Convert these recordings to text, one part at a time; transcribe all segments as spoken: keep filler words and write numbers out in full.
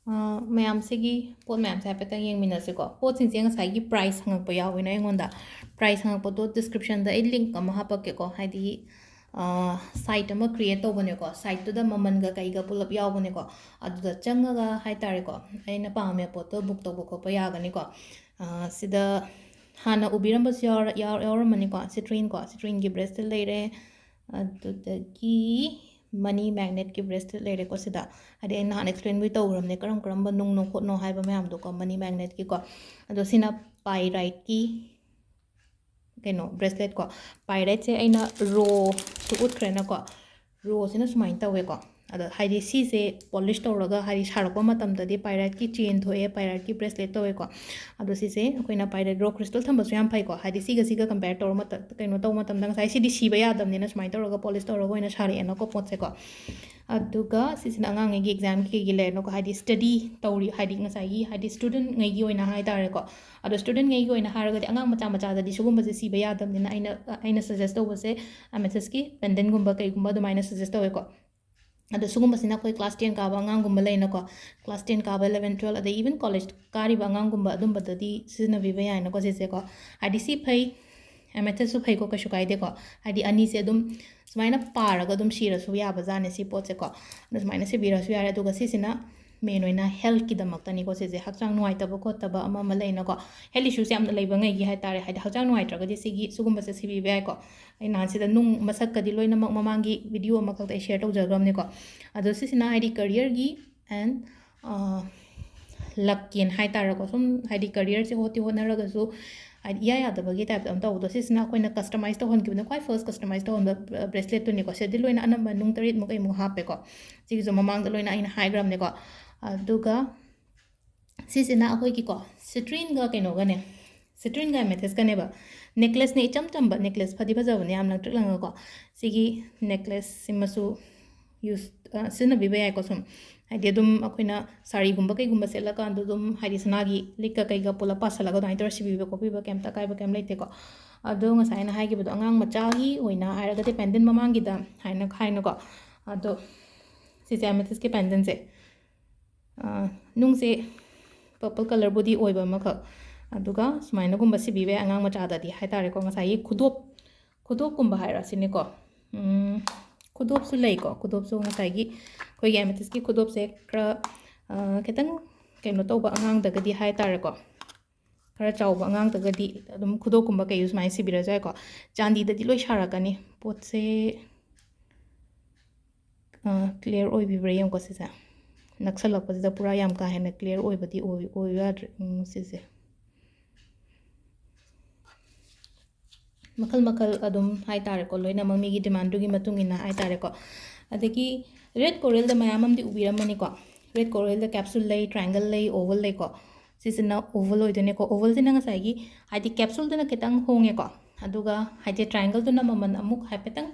ꯃꯌꯥꯝꯁꯤꯒꯤ ꯄꯣꯠ ꯃꯌꯥꯝꯁꯦ ꯍꯥꯏꯐꯦꯠꯇꯪ ꯌꯦꯡꯃꯤꯟꯅꯁꯤꯀꯣ꯫ ꯄꯣꯠꯁꯤꯡꯁꯦ ꯉꯁꯥꯏꯒꯤ ꯄ꯭ꯔꯥꯏꯁ ꯍꯪꯉꯛꯄ ꯌꯥꯎꯋꯤꯅ ꯑꯩꯉꯣꯟꯗ꯫ ꯄ꯭ꯔꯥꯏꯁ ꯍꯪꯉꯛꯄꯗꯣ ꯗꯤꯁꯀ꯭ꯔꯤꯞꯁꯟꯗ ꯑꯩ ꯂꯤꯡꯛ ꯑꯃ ꯍꯥꯞꯄꯛꯀꯦꯀꯣ, ꯍꯥꯏꯗꯤ ꯁꯥꯏꯠ ꯑꯃ ꯀ꯭ꯔꯤꯌꯦꯠ ꯇꯧꯕꯅꯦꯀꯣ꯫ ꯁꯥꯏꯠꯇꯨꯗ ꯃꯃꯜꯒ ꯀꯩꯒ ꯄꯨꯂꯞ ꯌꯥꯎꯕꯅꯦꯀꯣ꯫ ꯑꯗꯨꯗ ꯆꯪꯉꯒ ꯍꯥꯏꯇꯥꯔꯦꯀꯣ, ꯑꯩꯅ ꯄꯥꯝꯃꯦ ꯄꯣꯠꯇꯣ ꯕꯨꯛ ꯇꯧꯕ ꯈꯣꯠꯄ ꯌꯥꯒꯅꯤꯀꯣ꯫ ꯁꯤꯗ ꯍꯥꯟꯅ ꯎꯕꯤꯔꯝꯕꯁꯨ ꯌꯥꯎꯔ- ꯌꯥꯎ- ꯌꯥꯎꯔꯝꯃꯅꯤꯀꯣ꯫ ꯁꯤꯇ꯭ꯔꯤꯟꯀꯣ, ꯁꯤꯇ꯭ꯔꯤꯟꯒꯤ ꯕ꯭ꯔꯦꯁꯂꯦꯠ ꯂꯩꯔꯦ꯫ ꯑꯗꯨꯗꯒꯤ ꯃꯅꯤ ꯃꯦꯒꯅꯦꯠꯀꯤ ꯕ꯭ꯔꯦꯁꯂꯦꯠ ꯂꯩꯔꯦꯀꯣ ꯁꯤꯗ꯫ ꯍꯥꯏꯗꯤ ꯑꯩ ꯅꯍꯥꯟ ꯑꯦꯛꯁꯄ꯭ꯂꯦꯟꯕꯨꯗꯤ ꯇꯧꯈ꯭ꯔꯕꯅꯦ, ꯀꯔꯝ ꯀꯔꯝꯕ ꯅꯨꯡꯅꯣ ꯈꯣꯠꯅꯣ ꯍꯥꯏꯕ ꯃꯌꯥꯝꯗꯣꯀꯣ, ꯃꯅꯤ ꯃꯦꯒꯅꯦꯠꯀꯤꯀꯣ꯫ ꯑꯗꯣ ꯁꯤꯅ ꯄꯥꯏꯔꯥꯏꯠꯀꯤ ꯀꯩꯅꯣ ꯕ꯭ꯔꯦꯁꯂꯦꯠꯀꯣ꯫ ꯄꯥꯏꯔꯥꯏꯠꯁꯦ ꯑꯩꯅ ꯔꯣꯁꯨ ꯎꯠꯈ꯭ꯔꯦꯅꯀꯣ꯫ ꯔꯣꯁꯤꯅ ꯁꯨꯃꯥꯏꯅ ꯇꯧꯋꯦꯀꯣ꯫ ꯑꯗꯣ ꯍꯥꯏꯗꯤ ꯁꯤꯁꯦ ꯄꯣꯂꯤꯁ ꯇꯧꯔꯒ ꯍꯥꯏꯗꯤ ꯁꯥꯔꯛꯄ ꯃꯇꯝꯗꯗꯤ ꯄꯥꯏꯔꯥꯏꯠꯀꯤ ꯆꯦꯟ ꯊꯣꯛꯑꯦ, ꯄꯥꯏꯔꯥꯏꯠꯀꯤ ꯕ꯭ꯔꯦꯁꯂꯦꯠ ꯇꯧꯋꯦꯀꯣ꯫ ꯑꯗꯣ ꯁꯤꯁꯦ ꯑꯩꯈꯣꯏꯅ ꯄꯥꯏꯔꯥꯏꯠ ꯔꯣ ꯀ꯭ꯔꯤꯁꯇꯜ ꯊꯝꯕꯁꯨ ꯌꯥꯝ ꯐꯩꯀꯣ꯫ ꯍꯥꯏꯗꯤ ꯁꯤꯒ ꯁꯤꯒ ꯀꯝꯄꯦꯌꯔ ꯇꯧꯔ ꯃꯇꯝ ꯀꯩꯅꯣ ꯇꯧꯕ ꯃꯇꯝꯗ ꯉꯁꯥꯏ ꯁꯤꯗꯤ ꯁꯤꯕ ꯌꯥꯗꯕꯅꯤꯅ ꯁꯨꯃꯥꯏꯅ ꯇꯧꯔꯒ ꯄꯣꯂꯤꯁ ꯇꯧꯔꯒ ꯑꯣꯏꯅ ꯁꯥꯔꯛꯑꯦꯅꯀꯣ ꯄꯣꯠꯁꯦꯀꯣ꯫ ꯑꯗꯨꯒ ꯁꯤꯁꯤꯅ ꯑꯉꯥꯡꯉꯩꯒꯤ ꯑꯦꯛꯖꯥꯝ ꯀꯩꯒꯤ ꯂꯩꯔꯦꯅꯀꯣ, ꯍꯥꯏꯗꯤ ꯁ꯭ꯇꯗꯤ ꯇꯧꯔꯤ, ꯍꯥꯏꯗꯤ ꯉꯁꯥꯏꯒꯤ ꯍꯥꯏꯗꯤ ꯁ꯭ꯇꯨꯗꯦꯟꯉꯩꯒꯤ ꯑꯣꯏꯅ ꯍꯥꯏꯇꯥꯔꯦꯀꯣ꯫ ꯑꯗꯣ ꯁ꯭ꯇꯨꯗꯦꯟꯉꯩꯒꯤ ꯑꯣꯏꯅ ꯍꯥꯏꯔꯒꯗꯤ ꯑꯉꯥꯡ ꯃꯆꯥ ꯃꯆꯥꯗꯗꯤ ꯁꯤꯒꯨꯝꯕꯁꯦ ꯁꯤꯕ ꯌꯥꯗꯕꯅꯤꯅ ꯑꯩꯅ ꯑꯩꯅ ꯁꯖꯦꯁ ꯇꯧꯕꯁꯦ ꯑꯦꯃꯦꯊꯤꯁꯀꯤ ꯄꯦꯟꯗꯦꯟꯒꯨꯝꯕ ꯀꯩꯒꯨꯝꯕ ꯑꯗꯨꯃꯥꯏꯅ ꯁꯖꯦꯁ ꯇꯧꯋꯦꯀꯣ꯫ ꯑꯗꯣ ꯁꯤꯒꯨꯝꯕꯁꯤꯅ ꯑꯩꯈꯣꯏ ꯀ꯭ꯂꯥꯁ ꯇꯦꯟ ꯀꯥꯕ ꯑꯉꯥꯡꯒꯨꯝꯕ ꯂꯩꯅꯀꯣ, ꯀ꯭ꯂꯥꯁ ꯇꯦꯟ ꯀꯥꯕ, ꯏꯂꯚꯦꯟ, ꯇꯨꯋꯦꯜꯞ, ꯑꯗꯩ ꯏꯚꯟ ꯀꯣꯂꯦꯖ ꯀꯥꯔꯤꯕ ꯑꯉꯥꯡꯒꯨꯝꯕ ꯑꯗꯨꯝꯕꯗꯗꯤ ꯁꯤꯖꯤꯟꯅꯕꯤꯕ ꯌꯥꯏꯅꯀꯣ ꯁꯤꯁꯦꯀꯣ꯫ ꯍꯥꯏꯗꯤ ꯁꯤ ꯐꯩ, ꯑꯦꯃꯦꯊꯤꯁꯁꯨ ꯐꯩꯀꯣ, ꯀꯩꯁꯨ ꯀꯥꯏꯗꯦꯀꯣ꯫ ꯍꯥꯏꯗꯤ ꯑꯅꯤꯁꯦ ꯑꯗꯨꯝ ꯁꯨꯃꯥꯏꯅ ꯄꯥꯔꯒ ꯑꯗꯨꯝ ꯁꯤꯔꯁꯨ ꯌꯥꯕꯖꯥꯠꯅꯦ ꯁꯤ ꯄꯣꯠꯁꯦꯀꯣ꯫ ꯑꯗꯣ ꯁꯨꯃꯥꯏꯅ ꯁꯤꯕꯤꯔꯁꯨ ꯌꯥꯔꯦ꯫ ꯑꯗꯨꯒ ꯁꯤꯁꯤꯅ ꯃꯦꯟ ꯑꯣꯏꯅ ꯍꯦꯜꯠꯀꯤꯗꯃꯛꯇꯅꯤꯀꯣ ꯁꯤꯁꯦ, ꯍꯛꯆꯥꯡ ꯅꯨꯡꯉꯥꯏꯇꯕ ꯈꯣꯠꯇꯕ ꯑꯃ ꯑꯃ ꯂꯩꯅꯀꯣ, ꯍꯦꯜꯠ ꯏꯁꯨꯁꯦ ꯌꯥꯝꯅ ꯂꯩꯕ ꯉꯩꯒꯤ ꯍꯥꯏꯇꯥꯔꯦ꯫ ꯍꯥꯏꯗꯤ ꯍꯛꯆꯥꯡ ꯅꯨꯡꯉꯥꯏꯇ꯭ꯔꯒꯗꯤ ꯁꯤꯒꯤ ꯁꯤꯒꯨꯝꯕꯁꯦ ꯁꯤꯕꯤꯕ ꯌꯥꯏꯀꯣ꯫ ꯑꯩ ꯅꯍꯥꯟ ꯁꯤꯗ ꯅꯨꯡ ꯃꯁꯛꯀꯗꯤ ꯂꯣꯏꯅꯃꯛ ꯃꯃꯥꯡꯒꯤ ꯚꯤꯗꯤꯑꯣ ꯑꯃꯈꯛꯇ ꯑꯩ ꯁꯤꯌꯔ ꯇꯧꯖꯈ꯭ꯔꯕꯅꯤꯀꯣ꯫ ꯑꯗꯣ ꯁꯤꯁꯤꯅ ꯍꯥꯏꯗꯤ ꯀꯔꯤꯌꯔꯒꯤ ꯑꯦꯟ ꯂꯛꯀꯤꯅ ꯍꯥꯏꯇꯥꯔꯦꯀꯣ꯫ ꯁꯨꯝ ꯍꯥꯏꯗꯤ ꯀꯔꯤꯌꯔꯁꯦ ꯍꯣꯠꯇꯤ ꯍꯣꯠꯅꯔꯒꯁꯨ ꯍꯥꯏꯗꯤ ꯏꯌꯥ ꯌꯥꯗꯕꯒꯤ ꯇꯥꯏꯞꯇ ꯑꯃ ꯇꯧꯕꯗꯣ, ꯁꯤꯁꯤꯅ ꯑꯩꯈꯣꯏꯅ ꯀꯁꯇꯃꯥꯏꯁ ꯇꯧꯍꯟꯈꯤꯕꯅꯦ, ꯈ꯭ꯋꯥꯏ ꯐꯥꯔꯁ ꯀꯁꯇꯃꯥꯏꯁ ꯇꯧꯍꯟꯕ ꯕ꯭ꯔꯦꯁꯂꯦꯠꯇꯨꯅꯤꯀꯣ꯫ ꯁꯤꯗꯗꯤ ꯂꯣꯏꯅ ꯑꯅꯝꯕ ꯅꯨꯡ ꯇꯔꯦꯠꯃꯨꯛ ꯀꯩꯃꯨꯛ ꯍꯥꯞꯄꯦꯀꯣ꯫ ꯁꯤꯒꯤꯁꯨ ꯃꯃꯥꯡꯗ ꯂꯣꯏꯅ ꯑꯩꯅ ꯍꯥꯏꯈ꯭ꯔꯕꯅꯦꯀꯣ꯫ ꯑꯗꯨꯒ ꯁꯤꯁꯤꯅ ꯑꯩꯈꯣꯏꯒꯤꯀꯣ ꯁꯤꯇ꯭ꯔꯤꯟꯒ ꯀꯩꯅꯣꯒꯅꯦ, ꯁꯤꯇ꯭ꯔꯤꯟꯒ ꯑꯦꯃꯦꯊꯤꯁꯀꯅꯦꯕ꯫ ꯅꯦꯛꯂꯦꯁꯅꯦ, ꯏꯆꯝ ꯆꯝꯕ ꯅꯦꯛꯂꯦꯁ, ꯐꯗꯤ ꯐꯖꯕꯅꯦ, ꯌꯥꯝ ꯂꯪꯇ꯭ꯔꯤꯛ ꯂꯪꯉꯒꯀꯣ꯫ ꯁꯤꯒꯤ ꯅꯦꯛꯂꯦꯁꯁꯤꯃꯁꯨ ꯌꯨꯁ ꯁꯤꯖꯤꯟꯅꯕꯤꯕ ꯌꯥꯏꯀꯣ꯫ ꯁꯨꯝ ꯍꯥꯏꯗꯤ ꯑꯗꯨꯝ ꯑꯩꯈꯣꯏꯅ ꯁꯥꯔꯤꯒꯨꯝꯕ ꯀꯩꯒꯨꯝꯕ ꯁꯦꯠꯂꯀꯥꯟꯗ ꯑꯗꯨꯝ ꯍꯥꯏꯗꯤ ꯁꯅꯥꯒꯤ ꯂꯤꯛꯀ ꯀꯩꯒ ꯄꯨꯂꯞ ꯄꯥꯁꯜꯂꯒ ꯑꯗꯨꯃꯥꯏꯅ ꯇꯧꯔ ꯁꯤꯕꯤꯕ ꯈꯣꯠꯄꯤꯕ ꯀꯩꯝꯇ ꯑꯀꯥꯏꯕ ꯀꯩꯝ ꯂꯩꯇꯦꯀꯣ꯫ ꯑꯗꯣ ꯉꯁꯥꯏ ꯑꯩꯅ ꯍꯥꯏꯈꯤꯕꯗꯣ ꯑꯉꯥꯡ ꯃꯆꯥꯒꯤ ꯑꯣꯏꯅ ꯍꯥꯏꯔꯒꯗꯤ ꯄꯦꯟꯗꯦꯟ ꯃꯃꯥꯡꯒꯤꯗ ꯍꯥꯏꯅ ꯍꯥꯏꯅꯀꯣ꯫ ꯑꯗꯣ ꯁꯤꯁꯦ ꯑꯦꯃꯦꯊꯤꯁꯀꯤ ꯄꯦꯟꯗꯦꯟꯁꯦ꯫ ꯅꯨꯡꯁꯦ ꯄꯔꯄꯜ ꯀꯂꯔꯕꯨꯗꯤ ꯑꯣꯏꯕ ꯑꯃꯈꯛ, ꯑꯗꯨꯒ ꯁꯨꯃꯥꯏꯅꯒꯨꯝꯕ ꯁꯤꯕꯤꯕ ꯌꯥꯏ ꯑꯉꯥꯡ ꯃꯆꯥꯗꯗꯤ ꯍꯥꯏꯇꯥꯔꯦꯀꯣ꯫ ꯉꯁꯥꯏꯒꯤ ꯈꯨꯗꯣꯞ, ꯈꯨꯗꯣꯞꯀꯨꯝꯕ ꯍꯥꯏꯔꯁꯤꯅꯦꯀꯣ꯫ ꯎꯝ, ꯈꯨꯗꯣꯞꯁꯨ ꯂꯩꯀꯣ꯫ ꯈꯨꯗꯣꯞꯁꯨ ꯉꯁꯥꯏꯒꯤ ꯑꯩꯈꯣꯏꯒꯤ ꯑꯦꯃꯦꯊꯤꯁꯀꯤ ꯈꯨꯗꯣꯞꯁꯦ ꯈꯔ, ꯑ, ꯈꯤꯇꯪ ꯀꯩꯅꯣ ꯇꯧꯕ ꯑꯉꯥꯡꯗꯒꯗꯤ ꯍꯥꯏꯇꯥꯔꯦꯀꯣ, ꯈꯔ ꯆꯥꯎꯕ ꯑꯉꯥꯡꯗꯒꯗꯤ ꯑꯗꯨꯝ ꯈꯨꯗꯣꯞꯀꯨꯝꯕ ꯀꯩ ꯁꯨꯃꯥꯏꯅ ꯁꯤꯕꯤꯔꯁꯨ ꯌꯥꯏꯀꯣ꯫ ꯆꯥꯟꯗꯤꯗꯗꯤ ꯂꯣꯏ ꯁꯥꯔꯛꯀꯅꯤ꯫ ꯄꯣꯠꯁꯦ, ꯑ, ꯀ꯭ꯂꯤꯌꯥꯔ ꯑꯣꯏꯕꯤꯕ꯭ꯔꯥ ꯌꯦꯡꯉꯨꯀꯣ ꯁꯤꯁꯦ꯫ ꯅꯛꯁꯜꯂꯛꯄꯁꯤꯗ ꯄꯨꯔꯥ ꯌꯥꯝ ꯀꯥ ꯍꯦꯟꯅ ꯀ꯭ꯂꯤꯌꯥꯔ ꯑꯣꯏꯕꯗꯤ ꯑꯣꯏ-, ꯑꯣꯏꯌꯨ ꯌꯥꯗ꯭ꯔꯦ, ꯎꯝ, ꯁꯤꯁꯦ꯫ ꯃꯈꯜ ꯃꯈꯜ ꯑꯗꯨꯝ ꯍꯥꯏꯇꯥꯔꯦꯀꯣ, ꯂꯣꯏꯅꯃꯛ ꯃꯤꯒꯤ ꯗꯤꯃꯥꯟꯗꯨꯒꯤ ꯃꯇꯨꯡ ꯏꯟꯅ ꯍꯥꯏꯇꯥꯔꯦꯀꯣ꯫ ꯑꯗꯒꯤ ꯔꯦꯗ ꯀꯣꯔꯦꯜꯗ ꯃꯌꯥꯝ ꯑꯃꯗꯤ ꯎꯕꯤꯔꯝꯃꯅꯤꯀꯣ꯫ ꯔꯦꯗ ꯀꯣꯔꯦꯜꯗ ꯀꯦꯞꯁꯨꯜ ꯂꯩ, ꯇ꯭ꯔꯥꯏꯡꯒꯜ ꯂꯩ, ꯑꯣꯚꯜ ꯂꯩꯀꯣ꯫ ꯁꯤꯁꯤꯅ ꯑꯣꯚꯜ ꯑꯣꯏꯗꯣꯏꯅꯦꯀꯣ꯫ ꯑꯣꯚꯜꯁꯤꯅ ꯉꯁꯥꯏꯒꯤ, ꯍꯥꯏꯗꯤ, ꯀꯦꯞꯁꯨꯜꯗꯨꯅ ꯈꯤꯇꯪ ꯍꯣꯡꯉꯦꯀꯣ, ꯑꯗꯨꯒ ꯍꯥꯏꯗꯤ ꯇ꯭ꯔꯥꯏꯡꯒꯜꯗꯨꯅ ꯃꯃꯜ ꯑꯃꯨꯛ ꯍꯥꯏꯐꯦꯠꯇꯪ,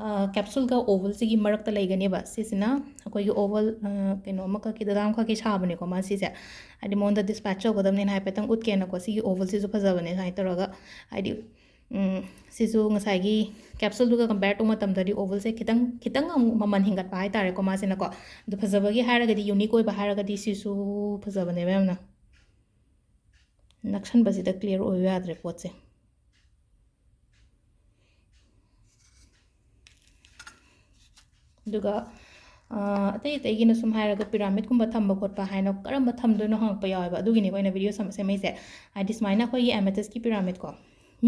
ꯑ, ꯀꯦꯞꯁꯨꯜꯒ ꯑꯣꯚꯜꯁꯤꯒꯤ ꯃꯔꯛꯇ ꯂꯩꯒꯅꯦꯕ꯫ ꯁꯤꯁꯤꯅ ꯑꯩꯈꯣꯏꯒꯤ ꯑꯣꯚꯜ, ꯑ, ꯀꯩꯅꯣ ꯑꯃꯈꯛꯀꯤ, ꯗꯣꯂꯥ ꯑꯃꯈꯛꯀꯤ ꯁꯥꯕꯅꯦꯀꯣ ꯃꯥ ꯁꯤꯁꯦ꯫ ꯍꯥꯏꯗꯤ ꯃꯉꯣꯟꯗ ꯗꯤꯁꯄꯦꯆ ꯇꯧꯒꯗꯕꯅꯤꯅ ꯍꯥꯏꯐꯦꯠꯇꯪ ꯎꯠꯀꯦꯅꯀꯣ꯫ ꯁꯤꯒꯤ ꯑꯣꯚꯜꯁꯤꯁꯨ ꯐꯖꯕꯅꯦ ꯁꯨꯃꯥꯏꯅ ꯇꯧꯔꯒ, ꯍꯥꯏꯗꯤ, ꯎꯝ, ꯁꯤꯁꯨ ꯉꯁꯥꯏꯒꯤ ꯀꯦꯞꯁꯨꯜꯗꯨꯒ ꯀꯝꯄꯦꯌꯔ ꯇꯧꯕ ꯃꯇꯝꯗꯗꯤ ꯑꯣꯚꯜꯁꯦ ꯈꯤꯇꯪ, ꯈꯤꯇꯪ ꯑꯃꯨꯛ ꯃꯃꯜ ꯍꯦꯟꯒꯠꯄ ꯍꯥꯏꯇꯥꯔꯦꯀꯣ ꯃꯥꯁꯤꯅꯀꯣ꯫ ꯑꯗꯣ ꯐꯖꯕꯒꯤ ꯍꯥꯏꯔꯒꯗꯤ, ꯌꯨꯅꯤꯛ ꯑꯣꯏꯕ ꯍꯥꯏꯔꯒꯗꯤ ꯁꯤꯁꯨ ꯐꯖꯕꯅꯦꯕ ꯌꯥꯝꯅ꯫ ꯅꯛꯁꯟꯕꯁꯤꯗ ꯀ꯭ꯂꯤꯌꯥꯔ ꯑꯣꯏꯕ ꯌꯥꯗ꯭ꯔꯦ ꯄꯣꯠꯁꯦ꯫ ꯑꯗꯨꯒ, ꯑ, ꯑꯇꯩ ꯑꯇꯩꯒꯤꯅ ꯁꯨꯝ ꯍꯥꯏꯔꯒ ꯄꯤꯔꯥꯃꯤꯗꯀꯨꯝꯕ ꯊꯝꯕ ꯈꯣꯠꯄ ꯍꯥꯏꯅ ꯀꯔꯝꯕ ꯊꯝꯗꯣꯏꯅꯣ ꯍꯪꯉꯛꯄ ꯌꯥꯎꯋꯦꯕ꯫ ꯑꯗꯨꯒꯤꯅꯦꯕ ꯑꯩꯅ ꯚꯤꯗꯤꯑꯣ ꯁꯦꯝ-, ꯁꯦꯝꯃꯛꯏꯁꯦ꯫ ꯍꯥꯏꯗꯤ ꯁꯨꯃꯥꯏꯅ ꯑꯩꯈꯣꯏꯒꯤ ꯑꯦꯃꯦꯊꯤꯁꯀꯤ ꯄꯤꯔꯥꯃꯤꯗꯀꯣ,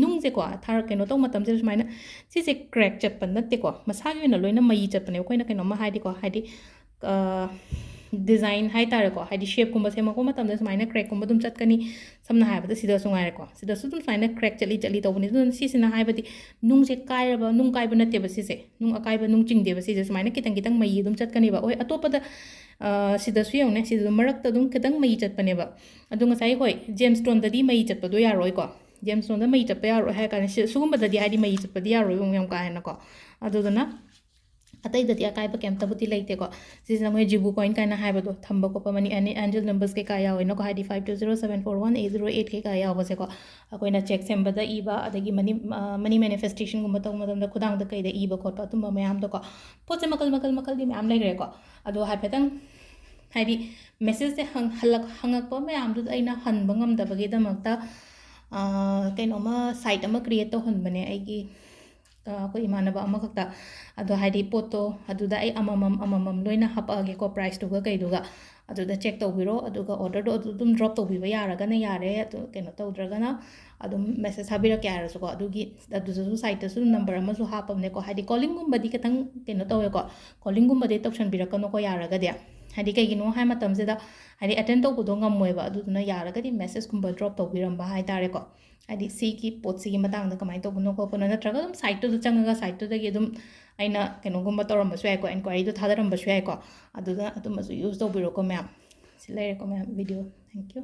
ꯅꯨꯡꯁꯦꯀꯣ, ꯊꯥꯔ-, ꯀꯩꯅꯣ ꯇꯧꯕ ꯃꯇꯝꯁꯤꯗ ꯁꯨꯃꯥꯏꯅ ꯁꯤꯁꯦ ꯀ꯭ꯔꯦꯛ ꯆꯠꯄ ꯅꯠꯇꯦꯀꯣ, ꯃꯁꯥꯒꯤ ꯑꯣꯏꯅ ꯂꯣꯏꯅ ꯃꯌꯤ ꯆꯠꯄꯅꯦ꯫ ꯑꯩꯈꯣꯏꯅ ꯀꯩꯅꯣꯝꯃ ꯍꯥꯏꯗꯤꯀꯣ, ꯍꯥꯏꯗꯤ, ꯑ, ꯗꯤꯖꯥꯏꯟ ꯍꯥꯏꯇꯥꯔꯦꯀꯣ, ꯍꯥꯏꯗꯤ ꯁꯦꯞꯀꯨꯝꯕ ꯁꯦꯝꯃꯛꯄ ꯃꯇꯝꯗ ꯁꯨꯃꯥꯏꯅ ꯀ꯭ꯔꯦꯛꯀꯨꯝꯕ ꯑꯗꯨꯝ ꯆꯠꯀꯅꯤ꯫ ꯁꯝꯅ ꯍꯥꯏꯔꯕꯗ ꯁꯤꯗꯁꯨ ꯉꯥꯏꯔꯦꯀꯣ, ꯁꯤꯗꯁꯨ ꯑꯗꯨꯝ ꯁꯨꯃꯥꯏꯅ ꯀ꯭ꯔꯦꯛ ꯆꯠꯂꯤ ꯆꯠꯂꯤ ꯇꯧꯕꯅꯤ꯫ ꯑꯗꯨꯅ ꯁꯤꯁꯤꯅ ꯍꯥꯏꯕꯗꯤ ꯅꯨꯡꯁꯦ ꯀꯥꯏꯔꯕ, ꯅꯨꯡ ꯀꯥꯏꯕ ꯅꯠꯇꯦꯕ ꯁꯤꯁꯦ, ꯅꯨꯡ ꯑꯀꯥꯏꯕ, ꯅꯨꯡ ꯆꯤꯡꯗꯦꯕ ꯁꯤꯁꯦ꯫ ꯁꯨꯃꯥꯏꯅ ꯈꯤꯇꯪ ꯈꯤꯇꯪ ꯃꯌꯤ ꯑꯗꯨꯝ ꯆꯠꯀꯅꯦꯕ꯫ ꯍꯣꯏ, ꯑꯇꯣꯞꯄꯗ, ꯑ, ꯁꯤꯗꯁꯨ ꯌꯦꯡꯉꯨꯅꯦ, ꯁꯤꯗꯁꯨ ꯃꯔꯛꯇ ꯑꯗꯨꯝ ꯈꯤꯇꯪ ꯃꯌꯤ ꯆꯠꯄꯅꯦꯕ꯫ ꯑꯗꯣ ꯉꯁꯥꯏ, ꯍꯣꯏ, ꯖꯦꯝꯁꯇꯣꯟꯗꯗꯤ ꯃꯌꯤ ꯆꯠꯄꯗꯣ ꯌꯥꯔꯣꯏꯀꯣ, ꯖꯦꯝꯁꯇꯣꯟꯗ ꯃꯌꯤ ꯆꯠꯄ ꯌꯥꯔꯣꯏ ꯍꯥꯏꯔ ꯀꯥꯟꯗ ꯁꯤ-, ꯁꯤꯒꯨꯝꯕꯗꯗꯤ ꯍꯥꯏꯗꯤ ꯃꯌꯤ ꯆꯠꯄꯗꯤ ꯌꯥꯔꯣꯏꯕ ꯑꯃꯨꯛ ꯌꯥꯝ ꯀꯥ ꯍꯦꯟꯅꯀꯣ꯫ ꯑꯗꯨꯗꯨꯅ ꯑꯇꯩꯗꯗꯤ ꯑꯀꯥꯏꯕ ꯀꯩꯝꯇꯕꯨꯗꯤ ꯂꯩꯇꯦꯀꯣ꯫ ꯁꯤꯁꯤꯅ ꯃꯣꯏ ꯖꯤꯕꯨ ꯀꯣꯏꯟ ꯀꯥꯏꯅ ꯍꯥꯏꯕꯗꯣ ꯊꯝꯕ ꯈꯣꯠꯄ, ꯃꯅꯤ, ꯑꯦꯅꯤ ꯑꯦꯟꯖꯦꯜ ꯅꯝꯕꯔꯁ ꯀꯩꯀꯥ ꯌꯥꯎꯋꯦꯅꯀꯣ, ꯍꯥꯏꯗꯤ five two zero seven four one eight zero eight ꯀꯩꯀꯥ ꯌꯥꯎꯕꯁꯦꯀꯣ꯫ ꯑꯩꯈꯣꯏꯅ ꯆꯦꯛ ꯁꯦꯝꯕꯗ ꯏꯕ, ꯑꯗꯒꯤ ꯃꯅꯤ, ꯑ, ꯃꯅꯤ ꯃꯦꯅꯤꯐꯦꯁꯇꯦꯁꯟꯒꯨꯝꯕ ꯇꯧꯕ ꯃꯇꯝꯗ ꯈꯨꯗꯥꯡꯗ ꯀꯩꯗ ꯏꯕ ꯈꯣꯠꯄ, ꯑꯗꯨꯝꯕ ꯃꯌꯥꯝꯗꯣꯀꯣ꯫ ꯄꯣꯠꯁꯦ ꯃꯈꯜ, ꯃꯈꯜ, ꯃꯈꯜꯗꯤ ꯃꯌꯥꯝ ꯂꯩꯈ꯭ꯔꯦꯀꯣ꯫ ꯑꯗꯣ ꯍꯥꯏꯐꯦꯠꯇꯪ ꯍꯥꯏꯗꯤ ꯃꯦꯁꯦꯖꯁꯦ ꯍꯪ- ꯍꯜꯂꯛ- ꯍꯪꯉꯛꯄ ꯃꯌꯥꯝꯗꯨꯗ ꯑꯩꯅ ꯍꯟꯕ ꯉꯝꯗꯕꯒꯤꯗꯃꯛꯇ, ꯑꯥ, ꯀꯩꯅꯣꯝꯃ, ꯁꯥꯏꯠ ꯑꯃ ꯀ꯭ꯔꯤꯌꯦꯠ ꯇꯧꯍꯟꯕꯅꯦ ꯑꯩꯒꯤ, ꯑꯥ, ꯑꯩꯈꯣꯏ ꯏꯃꯥꯟꯅꯕ ꯑꯃꯈꯛꯇ꯫ ꯑꯗꯣ ꯍꯥꯏꯗꯤ ꯄꯣꯠꯇꯣ ꯑꯗꯨꯗ ꯑꯩ ꯑꯃꯃꯝ ꯑꯃꯃꯝ ꯂꯣꯏꯅ ꯍꯥꯄꯛꯑꯒꯦꯀꯣ, ꯄ꯭ꯔꯥꯏꯁꯇꯨꯒ ꯀꯩꯗꯨꯒ꯫ ꯑꯗꯨꯗ ꯆꯦꯛ ꯇꯧꯕꯤꯔꯣ, ꯑꯗꯨꯒ ꯑꯣꯔꯗꯔꯗꯣ ꯑꯗꯨ ꯑꯗꯨꯝ ꯗ꯭ꯔꯣꯞ ꯇꯧꯕꯤꯕ ꯌꯥꯔꯒꯅ ꯌꯥꯔꯦ, ꯑꯗꯨ ꯀꯩꯅꯣ ꯇꯧꯗ꯭ꯔꯒꯅ ꯑꯗꯨꯝ ꯃꯦꯁꯦꯖ ꯊꯥꯕꯤꯔꯛꯀꯦ ꯍꯥꯏꯔꯁꯨꯀꯣ꯫ ꯑꯗꯨꯒꯤ, ꯑꯗꯨꯗꯁꯨ ꯁꯥꯏꯠꯇꯁꯨ ꯅꯝꯕꯔ ꯑꯃꯁꯨ ꯍꯥꯞꯄꯕꯅꯦꯀꯣ꯫ ꯍꯥꯏꯗꯤ ꯀꯣꯂꯤꯡꯒꯨꯝꯕꯗꯤ ꯈꯤꯇꯪ ꯀꯩꯅꯣ ꯇꯧꯋꯦꯀꯣ, ꯀꯣꯂꯤꯡꯒꯨꯝꯕꯗꯤ ꯇꯧꯁꯟꯕꯤꯔꯛꯀꯅꯨꯀꯣ ꯌꯥꯔꯒꯗꯤ꯫ ꯍꯥꯏꯗꯤ ꯀꯩꯒꯤꯅꯣ ꯍꯥꯏ ꯃꯇꯝꯁꯤꯗ ꯍꯥꯏꯗꯤ ꯑꯦꯇꯦꯟ ꯇꯧꯕꯗꯣ ꯉꯝꯃꯣꯏꯕ, ꯑꯗꯨꯗꯨꯅ ꯌꯥꯔꯒꯗꯤ ꯃꯦꯁꯦꯖꯀꯨꯝꯕ ꯗ꯭ꯔꯣꯞ ꯇꯧꯕꯤꯔꯝꯕ ꯍꯥꯏꯇꯥꯔꯦꯀꯣ꯫ ꯍꯥꯏꯗꯤ ꯁꯤꯒꯤ ꯄꯣꯠꯁꯤꯒꯤ ꯃꯇꯥꯡꯗ ꯀꯃꯥꯏꯅ ꯇꯧꯕꯅꯣ ꯈꯣꯠꯄꯅꯣ, ꯅꯠꯇ꯭ꯔꯒ ꯑꯗꯨꯝ ꯁꯥꯏꯠꯇꯨꯗ ꯆꯪꯉꯒ ꯁꯥꯏꯠꯇꯨꯗꯒꯤ ꯑꯗꯨꯝ ꯑꯩꯅ ꯀꯩꯅꯣꯒꯨꯝꯕ ꯇꯧꯔꯝꯕꯁꯨ ꯌꯥꯏꯀꯣ, ꯏꯟꯀ꯭ꯋꯥꯏꯔꯤꯗꯣ ꯊꯥꯗꯔꯝꯕꯁꯨ ꯌꯥꯏꯀꯣ꯫ ꯑꯗꯨꯗ ꯑꯗꯨꯝꯕꯁꯨ ꯌꯨꯁ ꯇꯧꯕꯤꯔꯣꯀꯣ ꯃꯌꯥꯝ꯫ ꯁꯤ ꯂꯩꯔꯦꯀꯣ ꯃꯌꯥꯝ, ꯚꯤꯗꯤꯑꯣ꯫ Thank you꯫